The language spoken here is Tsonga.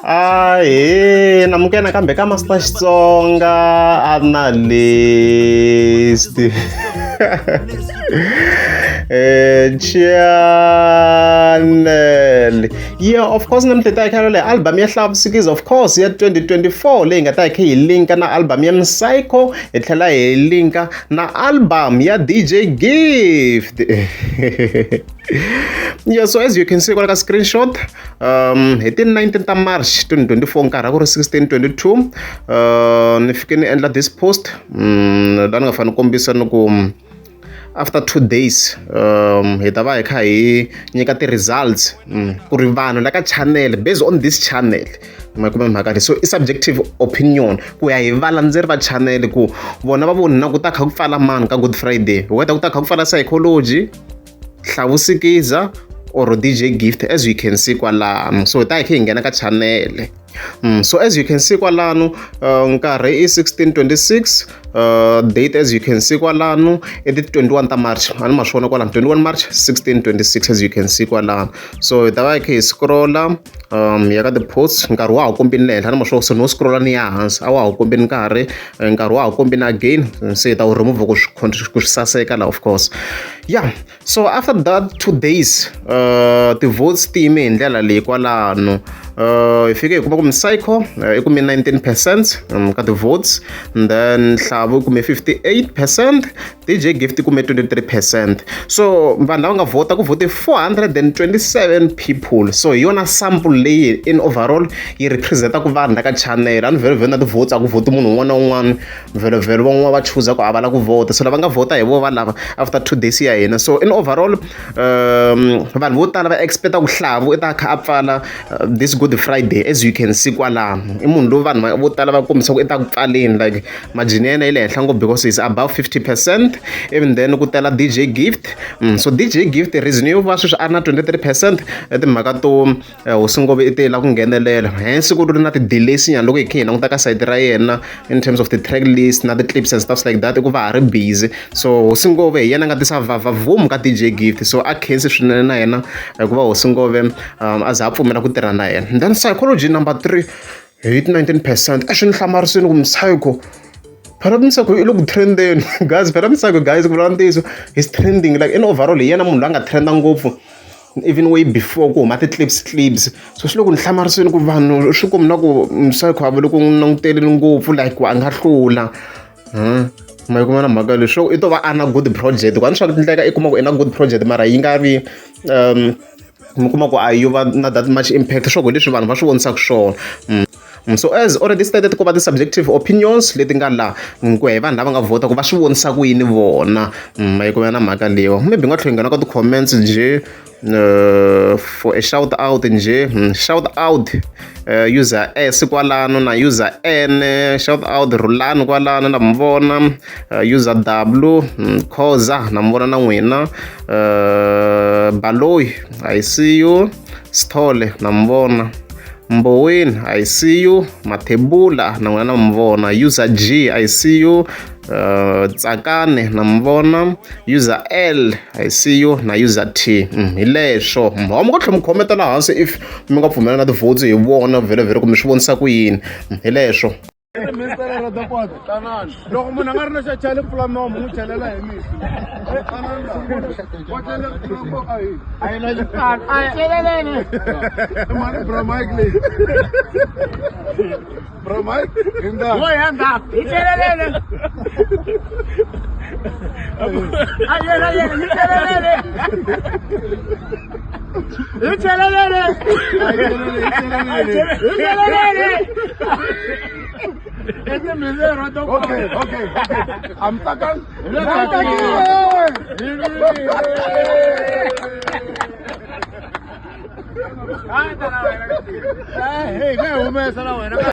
Ahee namukela nakambe ka Master Xitsonga Analyst channel. Yeah, of course namuntlha hi ta hi kha leyi album ya Hlavusikiza of course ya 2024 leyi nga ta hi kha hi linka na album ya Psycho hi tlhela hi linka na album ya DJ Gift. Yeah, so as you can see kwala ka screenshot, hi ti 19 ta March 2024 nkarhi a ku ri 16:22, ni fike ni endla this post laha ni nga fanele kombisa ni ku after 2 days hi ta va hi kha hi nyika ti-results ku ri vanhu la ka channel, based on this channel ma kuma mhaka leyi. So i subjective opinion ku ya hi valandzeri va channel ku vona va voni na ku ta kha ku pfala mani ka Good Friday, whether ku ta kha ku pfala Psychology, Hlavusikiza or DJ Gift, as you can see kwalano. So hi ta hi kha hi nghena ka channel. So as you can see kwalano, nkarhi i 16:26, date as you can see kwalano i ti 21 ta March, a ni ma swi vona kwalano, 21 March 16:26, as you can see kwalano. So hi ta va hi kha hi scrolla ya ka ti-posts, nkarhi wa ha kombini le henhla, ni ma swi vona. So no scrolla ni ya hansi, a wa ha kombini nkarhi, nkarhi wa ha kombini again, se hi ta wu remove ku swi saseka la, of course. Yeah, so after that 2 days, ti-votes ti yime hi ndlela leyi kwalano. Hi fike hi kuma ku Psycho i kume 19% ka ti-votes, and then Hlavu i kume 58%, DJ Gift i kume 23%. So vanhu lava nga vhota, ku vhote 427 people. So hi yona sample leyi in overall yi representaka vanhu la ka channel. A ni vhele vhele na ti-votes, a ku vhoti munhu un'wana na un'wana, vhele vhele van'wana va chuza ku a va lava ku vhota. So lava nga vhota hi vo va lava after 2 days ya hina. So in overall, vanhu vo tala va expecta ku Hlavu i ta kha a pfala this Good Friday. As you can see kwalano, i munhu lowu vanhu vo tala va kombisa ku i ta ku pfaleni, like margin ya yena yi le henhla ngopfu because is above 50%. Even then ku tela DJ Gift. So DJ Gift, reason yo va sweswi a ri na 23% i timhaka to Hosi Ngove i te la ku nghenelela, hence ku ri na ti-delays nyana loko hi kha hi languta ka side ra yena in terms of the track list na ti-clips and stuff like that, i ku va ha ri busy. So Hosi Ngove hi yena a nga tisa vavavoom ka DJ Gift, so a khensi swinene na yena hikuva Hosi Ngove a za a pfumela ku tirha na yena. And then Psychology number 3 hi 19%. A swi ni hlamarisini ku Psycho, phela Psycho i le ku trendeni, guys. Phela Psycho, guys, ku vula ntiyiso, is trending like in overall hi yena munhu loyi a nga trenda ngopfu even way before ku huma ti-clips clips. So swi le ku ni hlamariseni ku vanhu swi komi na ku Psycho a va le ku n'wi languteleni ngopfu, like ku a nga hlula. Ma yi kuma na mhaka leswi i to va a na good project, ku a ni swa ku endleka i kuma ku i na good project mara yi nga vi mi kuma ku a yo va na that much impact swo ku hi leswi vanhu va swi vonisaka swona. So as already stated, ku va ti-subjective opinions leti nga laha ku ya hi vanhu lava nga vhota ku va swi vonisa ku yini vona. Ma yi kuma na mhaka leyiwa. Maybe nga tlhela hi nghena ka ti-comments njhe for a shout out njhe. Shout out user S kwalano na user N, shout out Rhulani kwalano na mi vona, user W Khoza na mi vona na n'wina, Baloyi, I see you, Sithole na mi vona, Mboweni, I see you, Mathebula na n'wina na mi vona, user G, I see you, Tsakane na mi vona, user L, I see you, na user T. Hi leswo mi nga tlhela mi khomenta laha hansi if mi nga pfumela na ti-votes hi vona vhele vhele kumbe swi vonisa ku yini. Hi leswo. Loko munhu a nga ri na xa chele pfula nomu n'wi chelela hi misi. A yi na xipano a yi cheleleni mani bro Mike leyi bro Mike hi ndhawu Wo ya ndzhaku hi cheleleni a yena yena hi cheleleni hi cheleleni hi cheleleni. Okay, I'm takan. Hey, me humesa na wena.